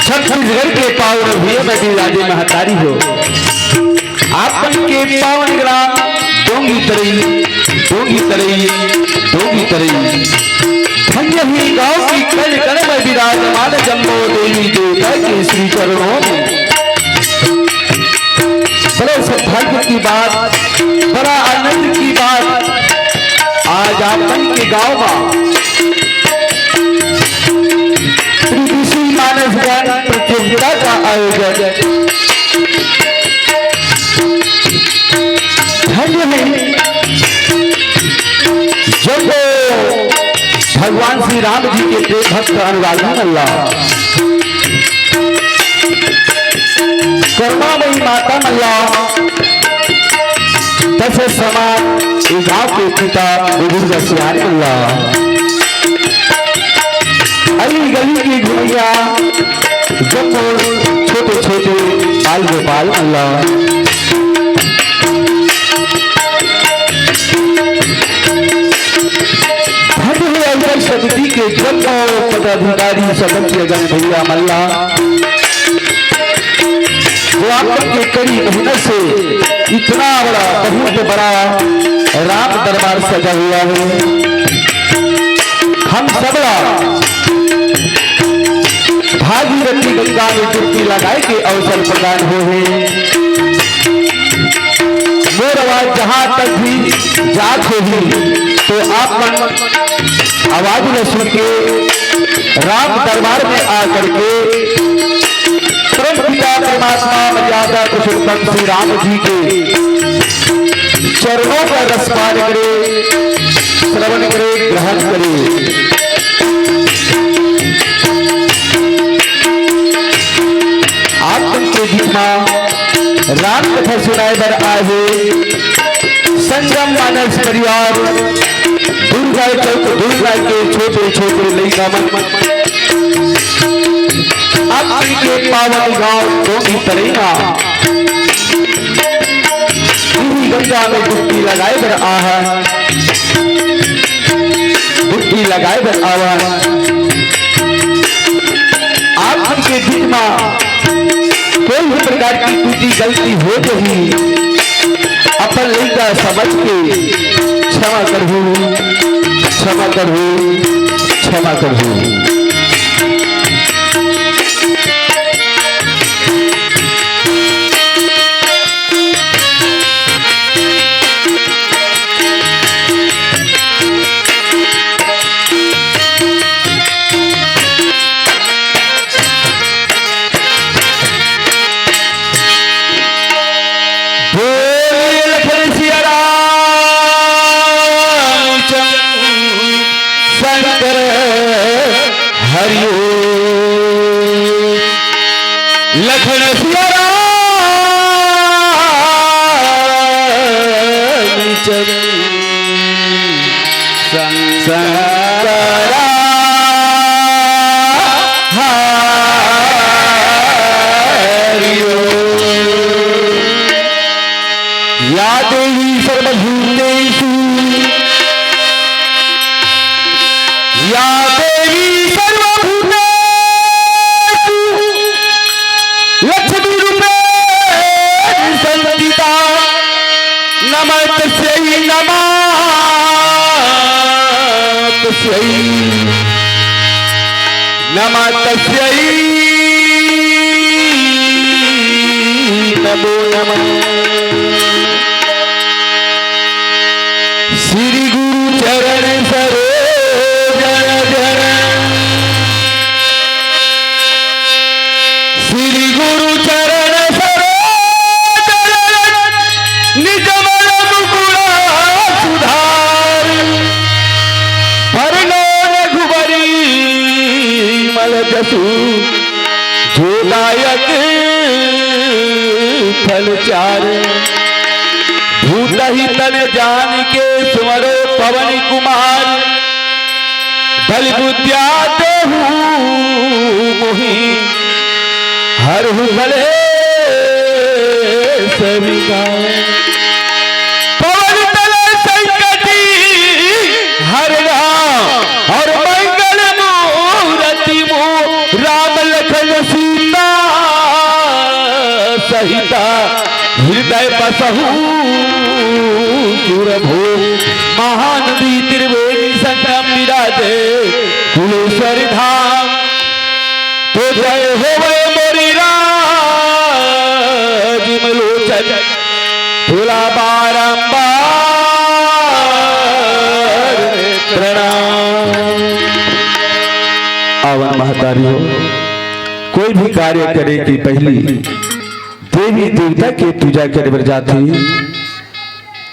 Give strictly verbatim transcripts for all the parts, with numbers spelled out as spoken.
छत्तीसगढ़ के पावन भुइयां में विराजे महतारी हो। आपन के पावन ग्राम डोंगी तरई, डोंगी तरई, डोंगी तरई। धन्य ही गांव की कण कण में विराजमान जम्मो देवी देवता के श्री चरणों में। बड़े सौभाग्य की बात, बड़ा आनंद की बात, आज आपन के गांव में त्रिदिशी मानस गान प्रतियोगिता का आयोजन। धन्य है जब भगवान श्री राम जी के प्रेम भक्त अनुरागी मल्ला, करुणामयी माता मल्ला, तसे समान ए गांव के पिता बुजुर्ग सियान मल्ला, अली गली की घुमैया, जब छोटे छोटे बाल गोपाल मल्ला, भंड हुए अंचल समिति के जम्मो पदाधिकारी सदस्य गण भैया मल्ला, जो आप लोग के कड़ी मेहनत से इतना बड़ा, बहुत बड़ा राम दरबार सजा हुआ है। हम सबला भागीरथी गंगा में डुबकी लगाए के अवसर प्रदान होहे। मोर आवाज जहाँ तक भी जात होही, तो आप मन आवाज ल सुन के राम दरबार में आ करके परम पिता परमात्मा मर्यादा पुरुषोत्तम श्री राम जी के चरणों का रसपान करे, श्रवण करे, ग्रहण करे। आप मन के बीच में राम कथा सुनाए बर आए हे संगम मानस परिवार, दुर्गा चौक, दुर्गा के छोटे छोटे लइका मन। आप मन के पावन गांव टोंकी तरेंगा, इही गंगा में डुबकी लगाए बर आहा, डुबकी लगाए बर आवा। आप मन के बीच में कोई भी प्रकार की त्रुटि गलती हो जाही, अपन लइका समझ के क्षमा करहू, क्षमा करहू, क्षमा करहू। बोल लखन सिया राम चंद्र शंकर हरिओ। लखन सिया राम चंद्र शंकर हरिओ। या देवी सर्वभूतेषु, या देवी सर्वभूतेषु, लक्ष्मी रूपेण संस्थिता, नमः तस्यै, नमः तस्यै, नमः तस्यै, नमो नमः। श्री गुरु चरण सरोज रज, श्री गुरु चरण सरोज रज, निज मन मुकुरा सुधार। वरनों रघुबरी मल जसु, जो दायक फल चार। भूतहि तन जानिके सुमरो पवन कुमार। बल विद्या देहु मोहि हरहु कलेस विकार। पवन तनय संकटि हरना और मंगल मूरति मो राम लखन सीता सहिता हृदय बसहु सुरभो। महानदी त्रिवेणी संगम विराजे कुलेश्वर धाम। तो जय होवे मोरी राजिम लोचन, भोला बारंबार प्रणाम। आवन महतारी हो, कोई भी कार्य करे के पहली देवी देवता के पूजा करे बर जाथे।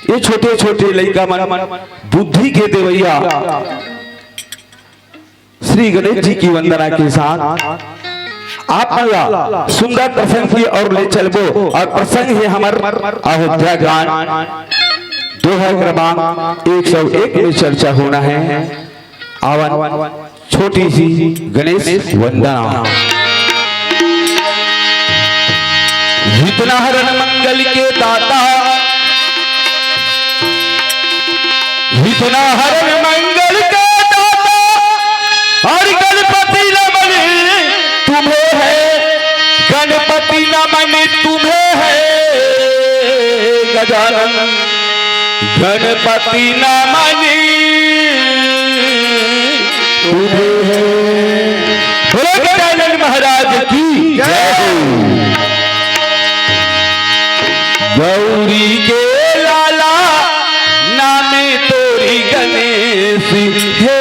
ये छोटे छोटे लइका मन बुद्धि के देवैया श्री गणेश जी की वंदना के साथ आप मन ला सुंदर प्रसंग की ओर ले चलबो और प्रसंग है हमर अयोध्या कांड, दोहा क्रमांक एक सौ एक में चर्चा होना है। आवन छोटी सी गणेश वंदना। विघ्न हरण मंगल के दाता, विघ्न हरण मंगल के दाता, और गणपति नमन तुम्हें है, गणपति नमन तुम्हें है गजानन। गणपति नमन तुम्हें है। बोलो गजानन महाराज की जय। गौरी के लाला नाम तोरी गणेश हे।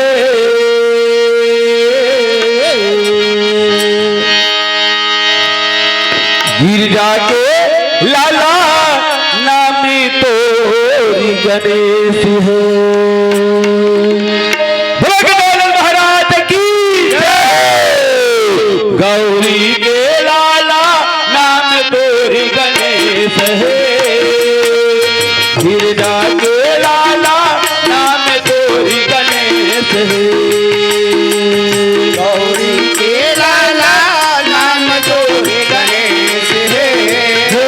जाके लाला नाम तोरी गणेश हे। बोलो गजानन महाराज की जय। गौरी के लाला नाम तोरी गणेश हे। गिरजा के लाला नाम तोरी गणेश हे। गौरी के लाला नाम तोरी गणेश हे। हो।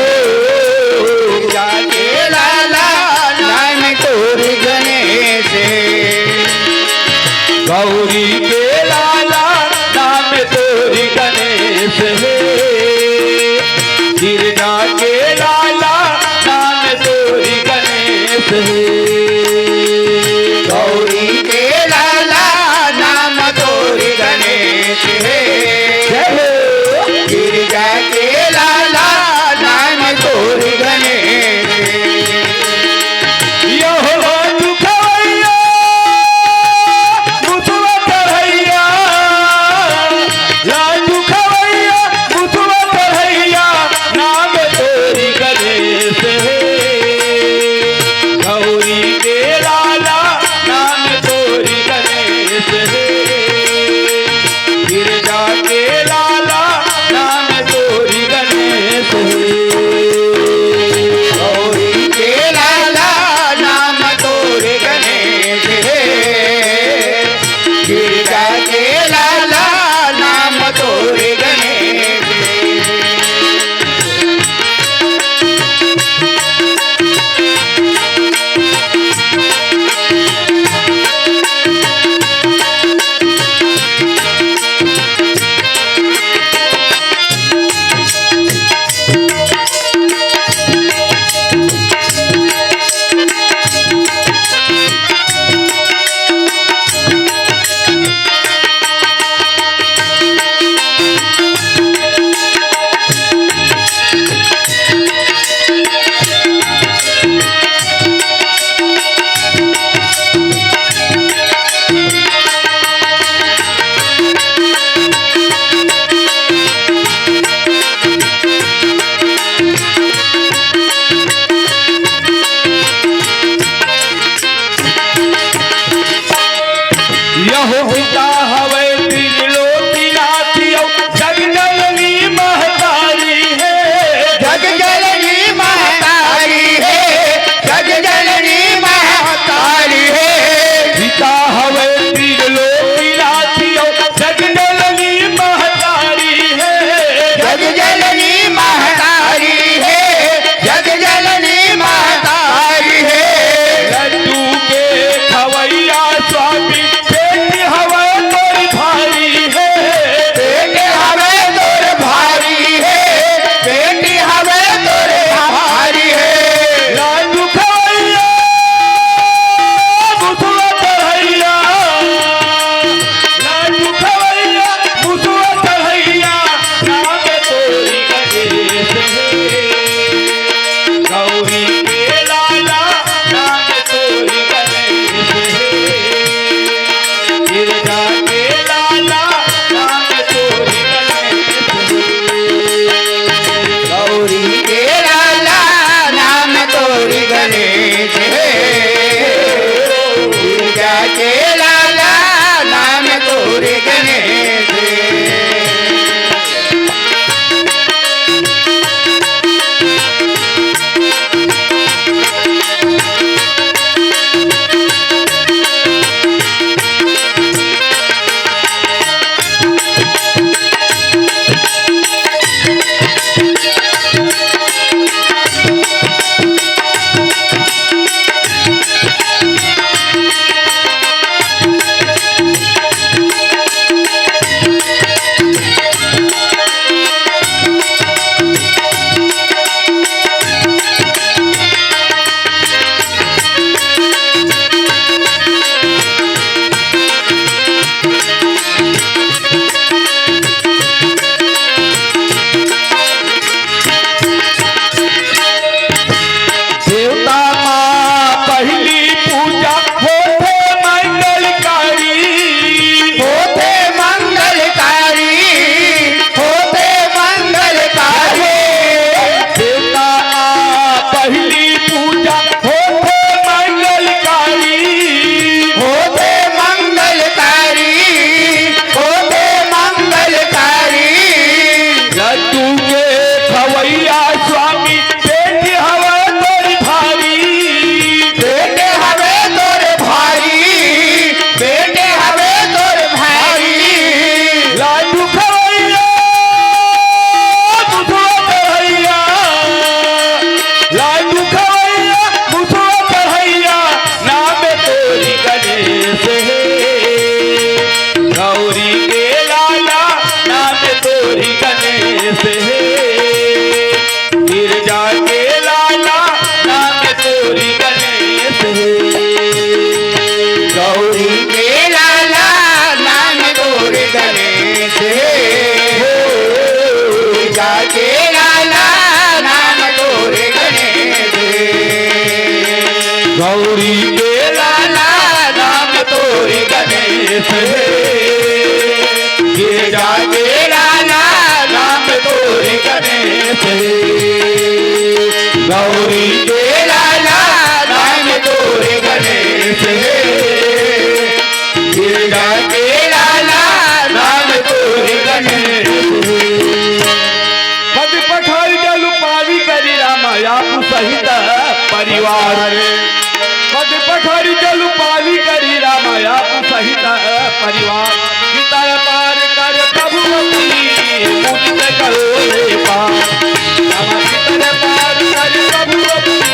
गिरजा के लाला नाम तोरी गणेश हे। गौरी के लाला नाम तोरी गणेश हे। गिरजा के लाला नाम तोरी गणेश हे। गौरी के लाला नाम तोरी गणेश हे। जय हो। गिरजा के लाला नाम तोरी गणेश हे। यहो लाडू खवैया, मुसवा चढ़ैया, लाडू खवैया, मुसवा चढ़ैया, नाम तोरी गणेश हे। गौरी के लाला, नाम तोरी गणेश हे। गिरजा के लाला नाम तोरी गणेश हे। गौरी के लाला नाम तोरी गणेश हे। गिरजा के लाला नाम तोरी गणेश हे। यहो पिता हवै त्रिलोकीनाथ अउ जग जननी महतारी हे। जग जननी महतारी हे, जग जननी महतारी हे। पिता हवै त्रिलोकीनाथ अउ जग जननी महतारी हे। जग जननी महतारी हे, जग जननी महतारी हे। लड्डू के खवैया स्वामी, पेट हवै तोर भारी हे। पेट हवै तोर भारी हे, पेट हवै तोर भारी हे। लाडू खवैया, मुसवा चढ़ैया, लाडू खवैया, मुसवा चढ़ैया, नाम तोरी गणेश हे। गौरी के लाला, नाम तोरी गणेश हे। गिरजा के लाला, नाम तोरी गणेश हे। गौरी के लाला, नाम तोरी गणेश हे। गिरजा के लाला, नाम तोरी गणेश हे। गौरी के लाला नाम तोरे गणेश हे, गिरजा के लाला नाम तोरे गणेश हे, गौरी के लाला नाम तोरे गणेश हे, गिरजा के लाला नाम तोरे गणेश हे। पद पखारी जल पावी करी राम आपु सहित परिवार। पद पखारी जल पावी करी राम आपु सहित परिवार। भीतर पार कर प्रभु अपनी मुदित करो ले पार। राम भीतर पार कर प्रभु अपनी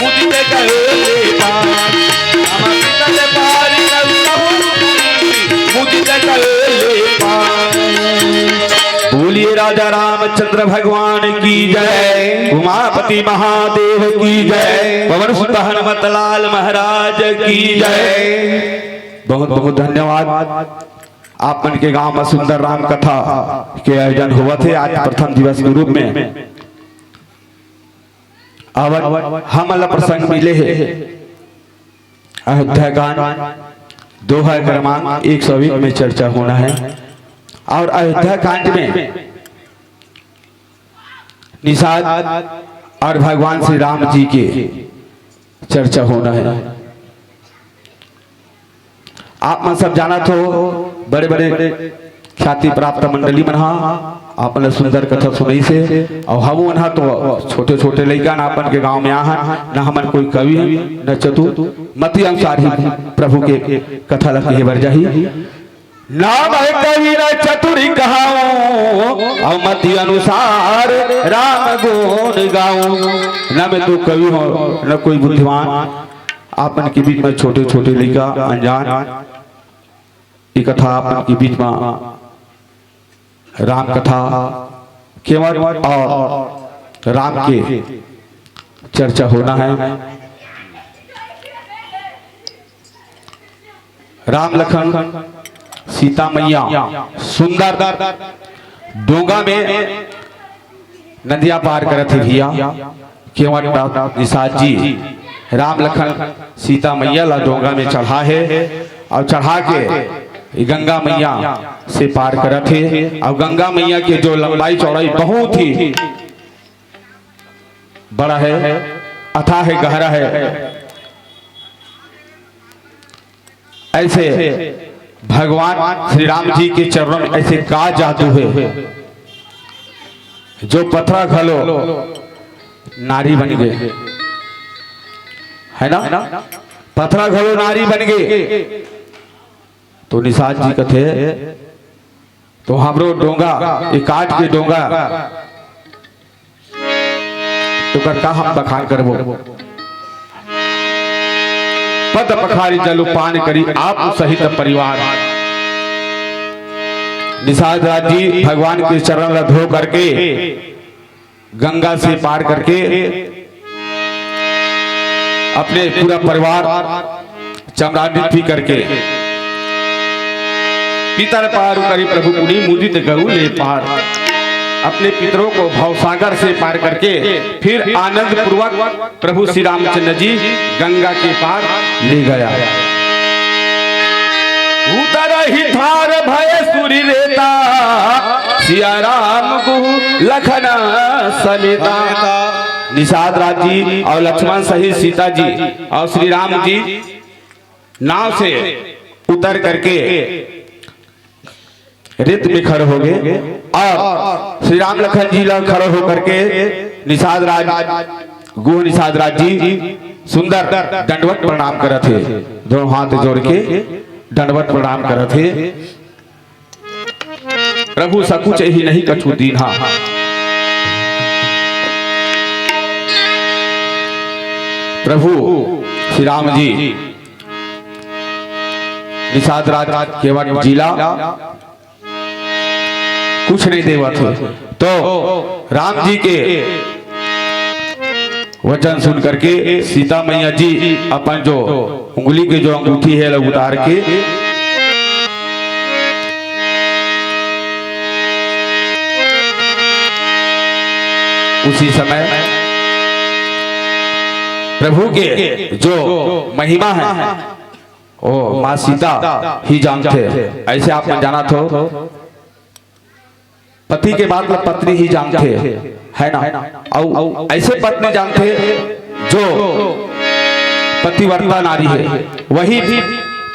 मुदित करो ले पार। राम भीतर पार कर प्रभु अपनी मुदित करो ले पार। बोलिए राजा रामचंद्र भगवान की जय, उमापति महादेव की जय, पवन सुत हनुमत लाल महाराज की जय। बहुत बहुत धन्यवाद। आप मन के गांव में सुंदर राम कथा के आयोजन होवत हे आज प्रथम दिवस के रूप में। अब हमन ला प्रसंग मिले हे अयोध्या कांड, दोहा क्रमांक एक सौ एक में चर्चा होना है। और अयोध्या कांड में निषाद और भगवान श्री राम जी के चर्चा होना है। आप मन सब जानत हो, बड़े बड़े ख्याति प्राप्त मंडली मन हा आप मन ला सुंदर कथा सुनाइस हे। और हम मन हा तो छोटे छोटे लइका न, अपन के गांव में आहन न, हमन कोई कवि न चतुर, मति अनुसार ही प्रभु के कथा ला कहे बर जाही। नाम है कवि न चतुरी कहाऊं, और मति अनुसार राम गुण गाऊं। न मैं तो कवि हूँ न कोई बुद्धिमान, आप मन के बीच में छोटे छोटे लइका अनजान, ये कथा आप मन के बीच में राम कथा केवट और राम के चर्चा होना है। राम लखन सीता मैया सुंदर डोंगा में नदिया पार करत हे भैया। केवट निषाद जी राम लखन सीता मैया ला डोंगा में चढ़ा हे और चढ़ा के गंगा मैया से पार करत हे। और गंगा मैया के जो लंबाई चौड़ाई बहुत ही बड़ा है, अथाह है, गहरा है। ऐसे भगवान श्री राम जी के चरणों में ऐसे का जादू है, जो पथरा घलो नारी बन गए, है ना? पथरा घलो नारी बन गए। तो निषाद जी कथे, तो हमरो डोंगा, ये काट के डोंगा, तो कर का हम बखान करबो। पद पखारी जल पान करी आप सहित परिवार। निषाद राज जी भगवान के चरण ला धो करके, गंगा से पार करके, अपने पूरा परिवार चमरान्वित भी करके, पितर पार करी प्रभु पुनि मुदित गहु ले पार। अपने पितरों को भवसागर से पार करके फिर आनंद पूर्वक प्रभु श्री रामचंद्र जी गंगा के पार ले गया। उतर ही धार भय सुरी रेता, सिया राम गुहु लखन समेता। निषाद राज जी और लक्ष्मण सहित सीता जी और श्री राम जी नाव से उतर करके रेत में खड़े हो गए और श्री राम लखन जी ला खड़े होकर के निषाद राज, गुह निषाद राज जी सुंदर दंडवत प्रणाम करत हे, दोनों हाथ जोड़ के दंडवत प्रणाम करत हे। प्रभु सकुच ही नहीं कछु दीन्हा। प्रभु श्री राम जी निषाद राज केवट जी ला कुछ नहीं देवत हे। तो राम जी के वचन सुन करके सीता मैया जी अपन जो उंगली के जो अंगूठी है, ला उतार के उसी समय प्रभु के जो महिमा है, वो माँ सीता ही जानथे। ऐसे आप मन जानत हो, पति के बात ला पत्नी ही जानथे, है ना? अउ ऐसे पत्नी जानथे जो पतिव्रता नारी है, वही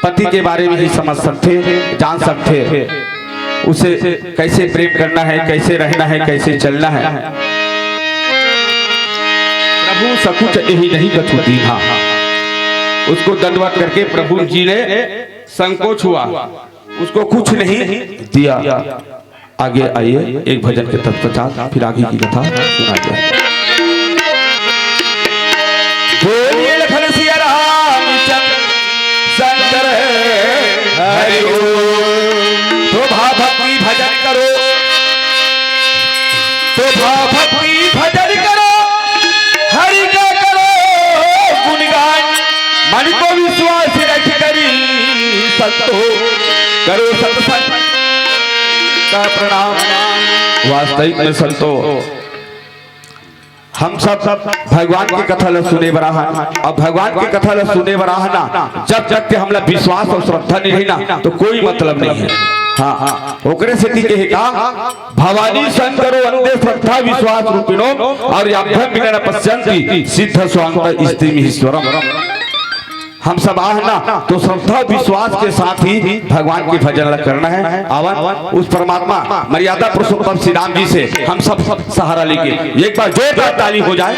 पति के बारे में ही समझ सकथे, जान सकथे, उसे कैसे प्रेम करना है, कैसे रहना है, कैसे चलना है। प्रभु सकुच यही नहीं कछु दीन्हा। उसको दंडवत करके प्रभु जी ने संकोच हुआ, उसको कुछ नहीं दिया। आगे आइए, एक भजन के तत्पश्चात फिर आगे की कथा सुना जाए। बोलिए लखन सिया रामचंद्र शंकर हरि ओम। तो भाव भक्ति भजन करो, तो भाव भक्ति भजन करो, हरि का करो गुणगान। मन को विश्वास रख करी संतो, करो सत्संग का प्रणाम। वास्तविक में संतो, हम सब भगवान की कथा ला सुने बर आहन, अउ भगवान की कथा ला सुने बर आहन ना, जब तक के हमला विश्वास अउ श्रद्धा नहीं रही ना, तो कोई मतलब नहीं है। हाँ, ओकरे सेती कहे का, भवानी शंकरो वंदे श्रद्धा विश्वास रूपिणो, और याभ्यां विघ्नान पश्यन्ति सिद्ध स्वांत स्थितिम ईश्वरम। हम सब आहन ना, तो श्रद्धा विश्वास के साथ ही भगवान के भजन ला करना है। आवन उस परमात्मा मर्यादा पुरुषोत्तम श्री राम जी से हम सब सहारा लेके एक बार जोरदार ताली हो जाए।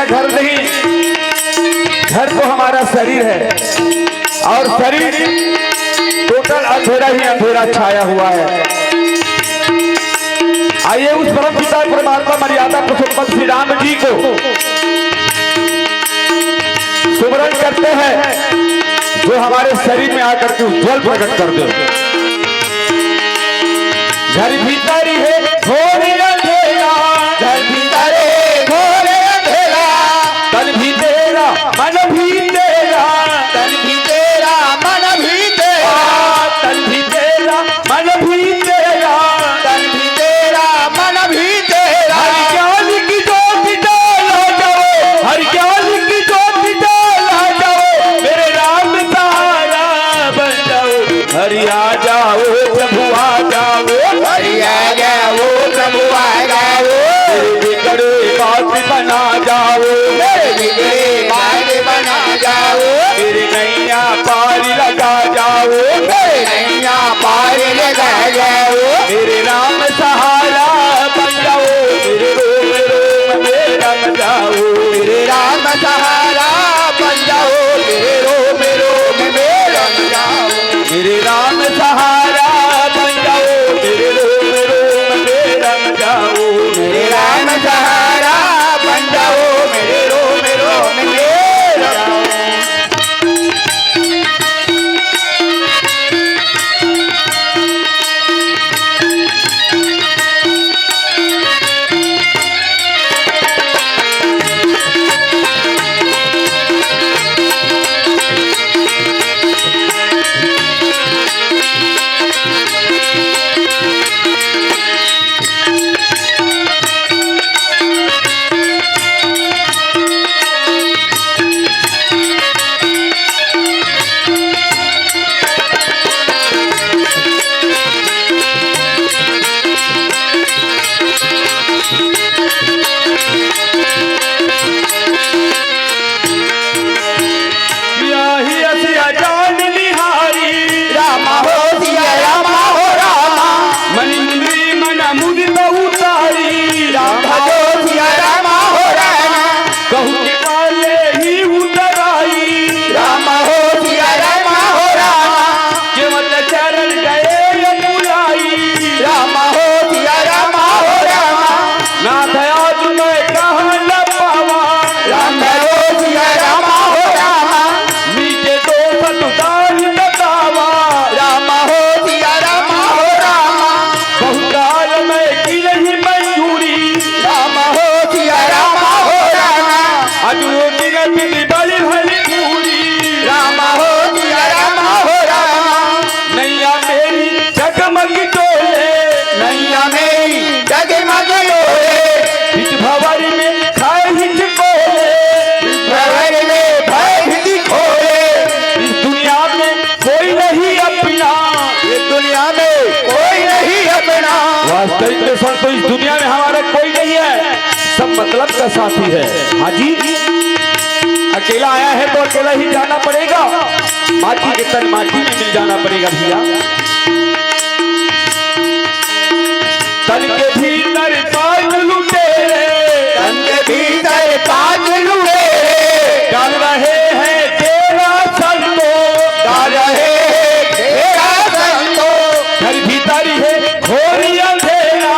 घर नहीं, घर तो हमारा शरीर है और शरीर टोटल अंधेरा ही अंधेरा छाया हुआ है। आइए उस परम पिता परमात्मा मर्यादा पुरुषोत्तम श्री राम जी को सुमरण करते हैं, जो हमारे शरीर में आकर के उज्जवल प्रकट कर दे। घर भीतर हे घोर अंधेरा, घर भीतर हे घोर अंधेरा, तन भी तेरा, मन भी तेरा, तन भी तेरा, मन भी तेरा, तन भी तेरा, मन भी तेरा, तन भी तेरा, मन भी तेरा। हर ज्ञान की ज्योति जला जाओ, हर ज्ञान की ज्योति जला जाओ, मेरे राम सहारा बन जाओ। हरि आ जाओ, प्रभु आ जाओ, हरि आ जाओ, प्रभु आ जाओ। मेरे बिगड़े बात बना जाओ, मेरे बिगड़े बात बना जाओ। मेरे नैया पार लगा जाओ, मेरे नैया पार लगा जाओ। मेरे राम सहारा बन जाओ, मेरे रोम रोम में रम जाओ। मेरे राम सहारा बन जाओ, मेरे रोम रोम में रम जाओ। मेरे राम सहारा बन जाओ, मेरे रोम रोम में रम जाओ। मेरे राम सहारा बन जाओ, मेरे रोम रोम में रम जाओ। राम हो सिया राम हो राम। मन इंद्री मन मुदित उतारी। राम भजो सिया राम हो राम। कहु के काले ही उतराई। राम हो सिया राम हो राम। केवल चरण गए अकुलाई। राम हो सिया राम हो राम। नाथ आज मैं कहाँ न पावा। राम भजो सिया राम हो राम। मीठे दोष तुदार बतावा। राम हो सिया राम हो राम। बहुताल मैं की नहीं मंजूरी। राम हो सिया राम हो राम। आज वो दिन बिगड़ी बड़ी भली पूरी। राम हो सिया राम हो राम। नैया मेरी जगमग डोले। नैया मेरी जगमग डोले। बीच भंवर में भय हिचकोले। बीच भंवर में भय हिचकोले। इस दुनिया में कोई नहीं अपना। ये दुनिया में कोई नहीं अपना। वास्तविक में संतो, इस दुनिया में हमारा कोई नहीं है, सब मतलब का साथी है। हाँ जी, अकेला आया है तो अकेला ही जाना पड़ेगा, माटी के तन माटी में मिल जाना पड़ेगा भैया। तन के भीतर पांच लुटेरे। तन के भीतर पांच लुटेरे। डाल रहे हैं डेरा संतो। डाल रहे हैं डेरा संतो। घर भीतर है घोर अंधेरा।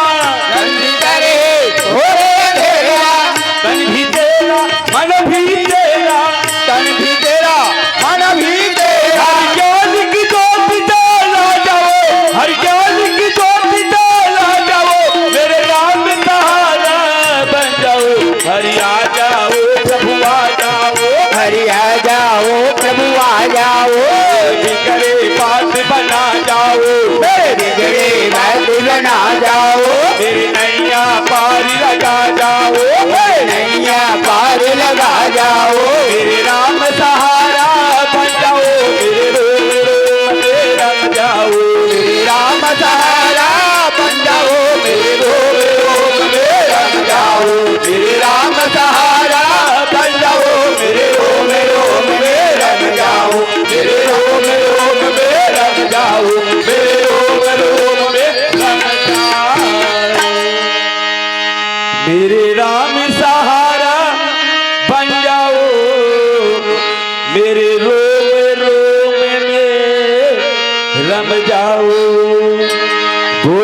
घर भीतर है घोर अंधेरा। तन भी तेरा, मन भी तेरा। तन भी तेरा, मन भी तेरा। हर ज्ञान की ज्योति जला जाओ, हर ज्ञान की ज्योति जला जाओ, मेरे राम सहारा बन जाओ। हरि आ जाओ, प्रभु आ जाओ। हरि आ जाओ, प्रभु आ जाओ। बिगड़े बात बना जाओ। मेरे बिगड़े बात बना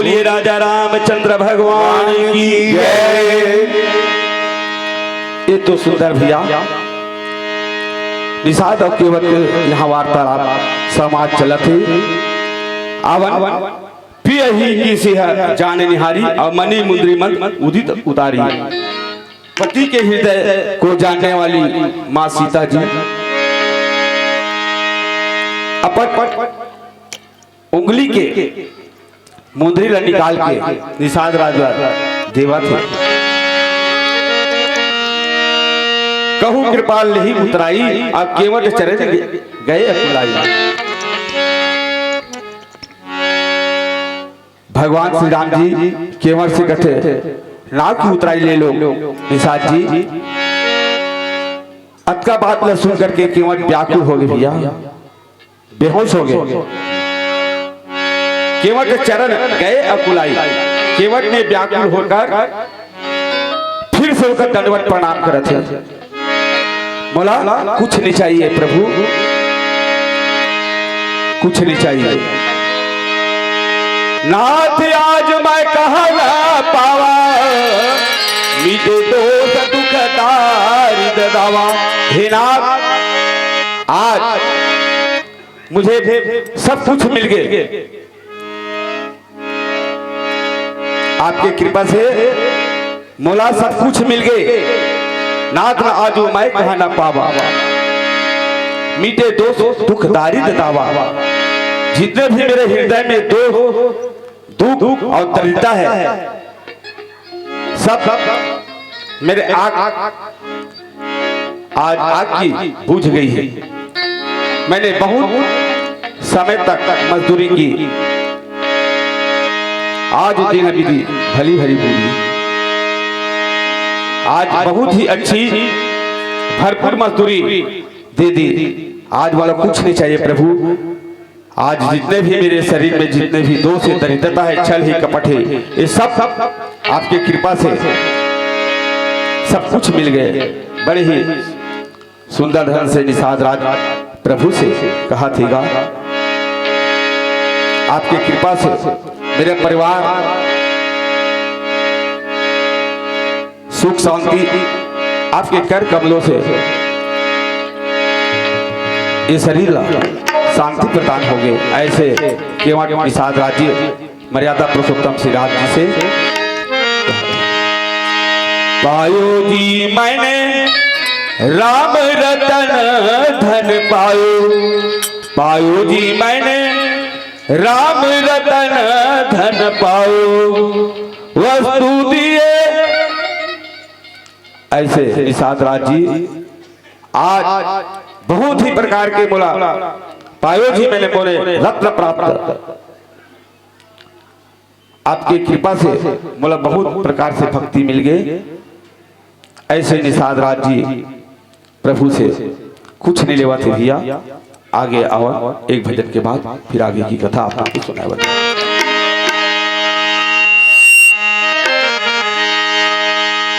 ये राजा रामचंद्र भगवान की जय। ये तो सुंदर भैया, निषाद अउ केवट यहाँ वार्तालाप संवाद चलत हे। आवन पियही किसे ह जाने निहारी, अउ मनी मुंदरी मन उदित उतारी। पति के हृदय को जानने वाली माँ सीता जी अपन उंगली के मुंदरी ला निकाल के निषाद राज ला देवत हे। कहूँ कृपा लेहि उतराई, अउ केवट चरण गए अकुलाई। भगवान श्री राम जी केवट से कथे, नाव की उतराई ले लो निषाद जी। अतका बात ला सुन करके केवट व्याकुल हो गए भैया, बेहोश हो गए। केवट के चरण गए अकुलाई। केवट ने व्याकुल होकर फिर से ओकर दंडवत प्रणाम करत हे। मोला कुछ नहीं चाहिए प्रभु, कुछ नहीं चाहिए। नाथ आज मैं कहा ना पावा, मिटे दोष दुख दारिद दावा। हे नाथ, आज मुझे सब कुछ मिल गए। आपके कृपा से मोला सब कुछ मिल गए। नाथ न आजो मैं कहा ना पावा, मिटे दोष दुख दारिद दावा। जितने भी मेरे हृदय में दोष, दुख और दरिद्रता है, सब मेरे आग, आज आग की बुझ गई है। मैंने बहुत समय तक मजदूरी की, आज दिन अभी दी भली भली बूंदी। आज बहुत ही अच्छी भरपूर मजदूरी दे दी। आज वाला कुछ नहीं चाहिए प्रभु। आज जितने भी मेरे शरीर में जितने भी दोष है, दरिद्रता है, छल है, कपट है, ये सब आपके कृपा से सब कुछ मिल गए। बड़े ही सुंदर ढंग से निषाद राज प्रभु से कहा थीगा, आपके कृपा से मेरा परिवार सुख शांति आपके कर कमलों से ये शरीर ला शांति प्रदान हो गए। ऐसे केवट निषाद राज जी मर्यादा पुरुषोत्तम श्री राज जी से पायो जी मैंने राम रतन धन पायो, पायो जी मैंने राम रतन धन पायो, वस्तु दिए। ऐसे निषाद राज जी आज बहुत ही प्रकार के मोला पायो जी मैंने मोरे रत्न प्राप्त। आपके कृपा से मोला बहुत प्रकार से भक्ति मिल गए। ऐसे निषाद राज जी प्रभु से कुछ नहीं लेवा थे भैया। आगे आवा, एक भजन के बाद फिर आगे की कथा आप लोग को सुनाए बता।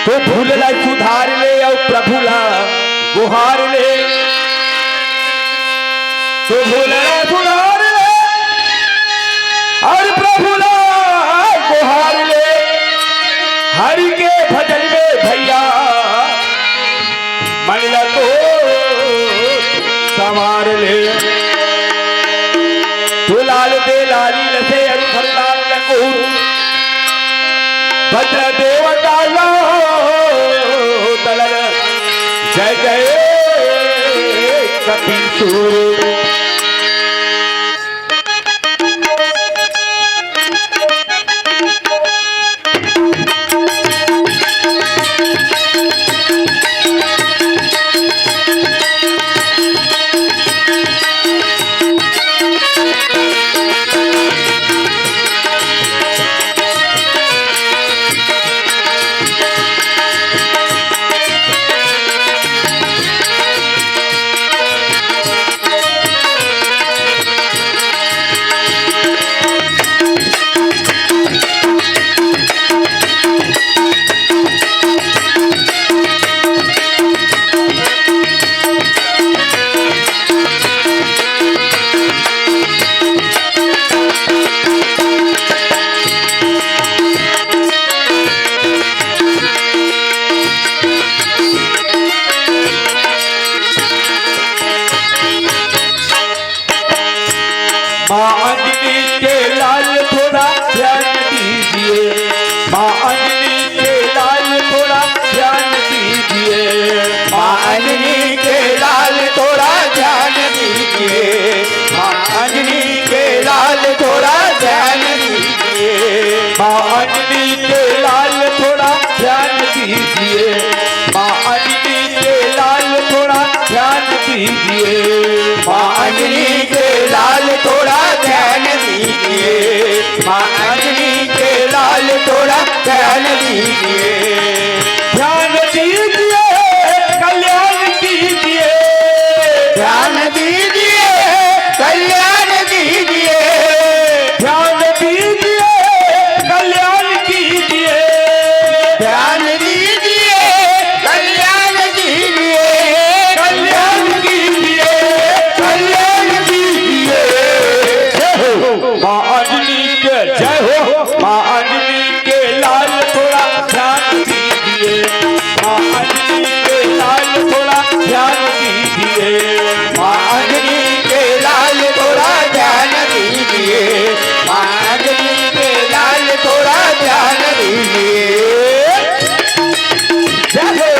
तो भूल ला सुधार ले और प्रभु ला गुहार ले, तो भूल ला सुधार ले और प्रभु ला गुहार ले। हरि के भजन में भैया मन ला तो संवार ले। तू लाल दे लाली लसे अरु भर लाल लंगूर। भद्र देव डालो तलन जय जय कपीसूर। दीजिए। माँ अंजनी के लाल थोड़ा ध्यान दीजिए। माँ अंजनी के लाल थोड़ा ध्यान दीजिए। माँ अंजनी के लाल थोड़ा ध्यान दीजिए। ध्यान दीजिए, कल्याण कीजिए। ध्यान दीजिए, कल्याण कीजिए। ध्यान दीजिए, कल्याण कीजिए। ध्यान दीजिए, कल्याण कीजिए। कल्याण कीजिए, कल्याण कीजिए। जय हो। माँ अंजनी के जय हो। माँ अंजनी के लाल थोड़ा ध्यान दीजिए। माँ अंजनी के लाल थोड़ा ध्यान दीजिए। माँ अंजनी के लाल थोड़ा ध्यान दीजिए। माँ अंजनी के लाल थोड़ा ध्यान दीजिए। जय हो।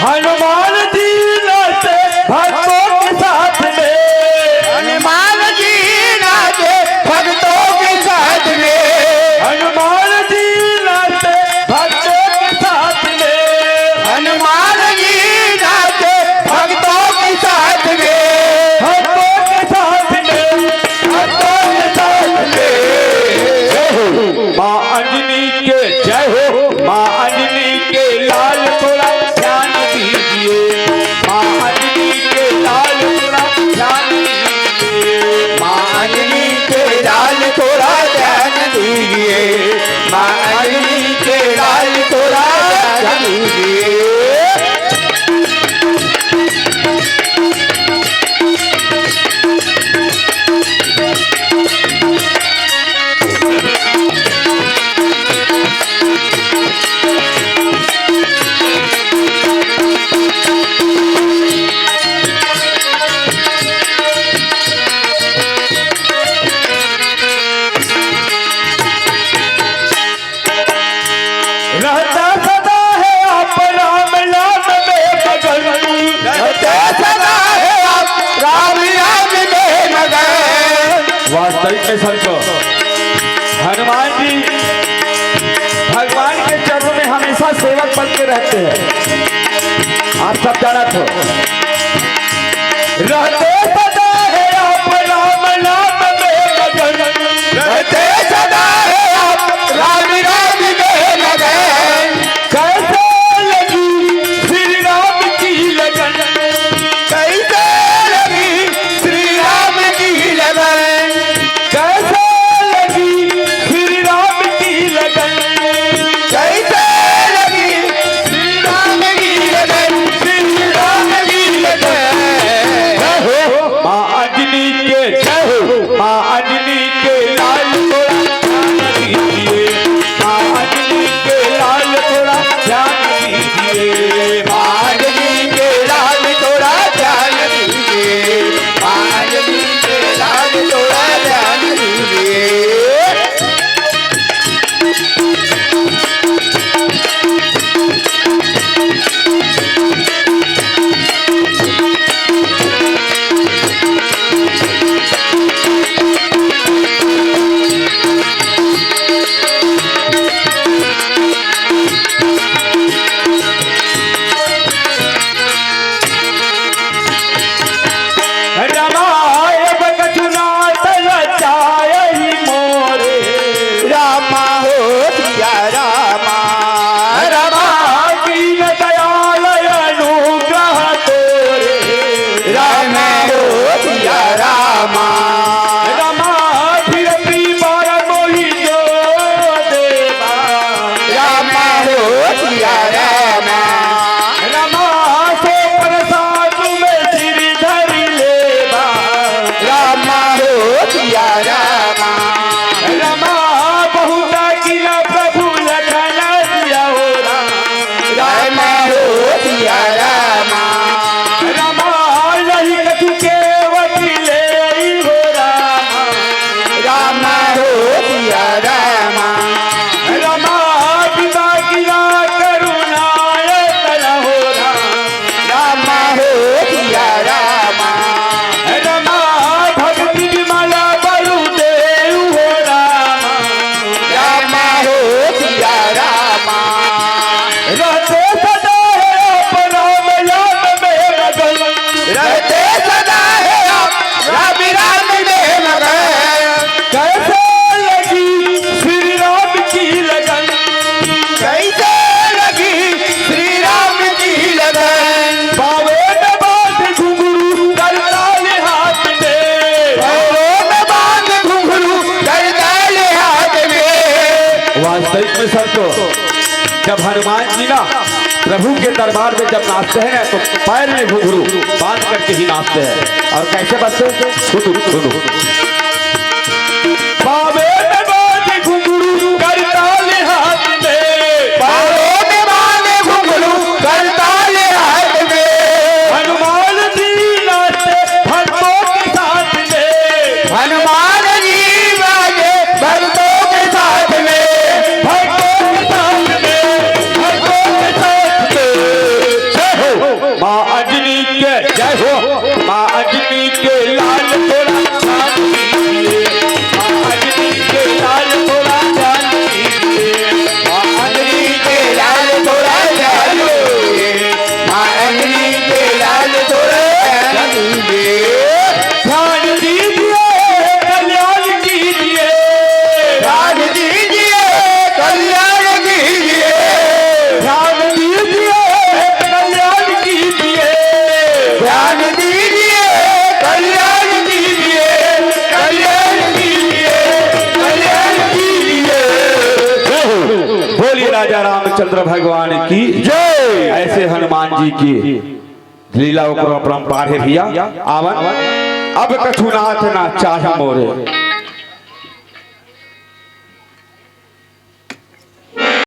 हनुमान जी नाचे भक्तों के साथ में। हनुमान जी नाचे भक्तों के साथ में। हनुमान जी नाचे भक्तों के साथ में। हनुमान जी नाचे भक्तों के साथ में। भक्तों के साथ में। भक्तों के साथ में। जय हो। माँ अंजनी के जय हो। माँ अंजनी के लाल थोड़ा ध्यान दीजिए। माँ अंजनी के लाल थोड़ा ध्यान दीजिए। माँ अंजनी के लाल थोड़ा ध्यान दीजिए। माँ अंजनी के लाल थोड़ा ध्यान दीजिए। रहता सदा है आप राम नाम में मगन। रहते सदा है आप राम नाम में मगन। वास्तविक में संतो, हनुमान जी भगवान के चरणों में हमेशा सेवक बन के रहते हैं। आप सब जानत हो। रहते सदा है आप राम नाम में मगन। रहते सदा है आप राम नाम में मगन। कैसे लगी श्री राम की लगन। कैसे लगी श्री राम की लगन। कैसे लगी श्री राम की लगन। कैसे लगी श्री राम की लगन। श्री राम की संतो, जब हनुमान जी ना प्रभु के दरबार में जब नाचते हैं ना, तो पैर में घुंघरू बांध करके ही नाचते हैं। और कैसे बजते हैं? सुनो, सुनो। पावे में बांध घुंघरू, करताल हाथ में। पावे में बांध घुंघरू, करताल हाथ में। हनुमान जी नाचते भक्तों के साथ में। हनुमान जी नाचे भक्तों के साथ में। भक्तों के साथ में, भक्तों के साथ में। जय हो माँ अंजनी के, जय हो माँ अंजनी के लाल, थोड़ा ध्यान दीजिए। माँ अंजनी के लाल, थोड़ा ध्यान दीजिए। माँ अंजनी के लाल, थोड़ा ध्यान दीजिए। माँ अंजनी के लाल, थोड़ा ध्यान दीजिए। ध्यान दीजिए, कल्याण कीजिए। ध्यान दीजिए, कल्याण कीजिए। ध्यान दीजिए, कल्याण कीजिए। ध्यान दीजिए, कल्याण कीजिए। कल्याण कीजिए, कल्याण कीजिए। जय हो। बोलिए राजा रामचंद्र भगवान की जय। ऐसे हनुमान जी की लीला ओकरो अपरंपार हे भैया। आवन अब कछु नाथ ना चाही मोरे।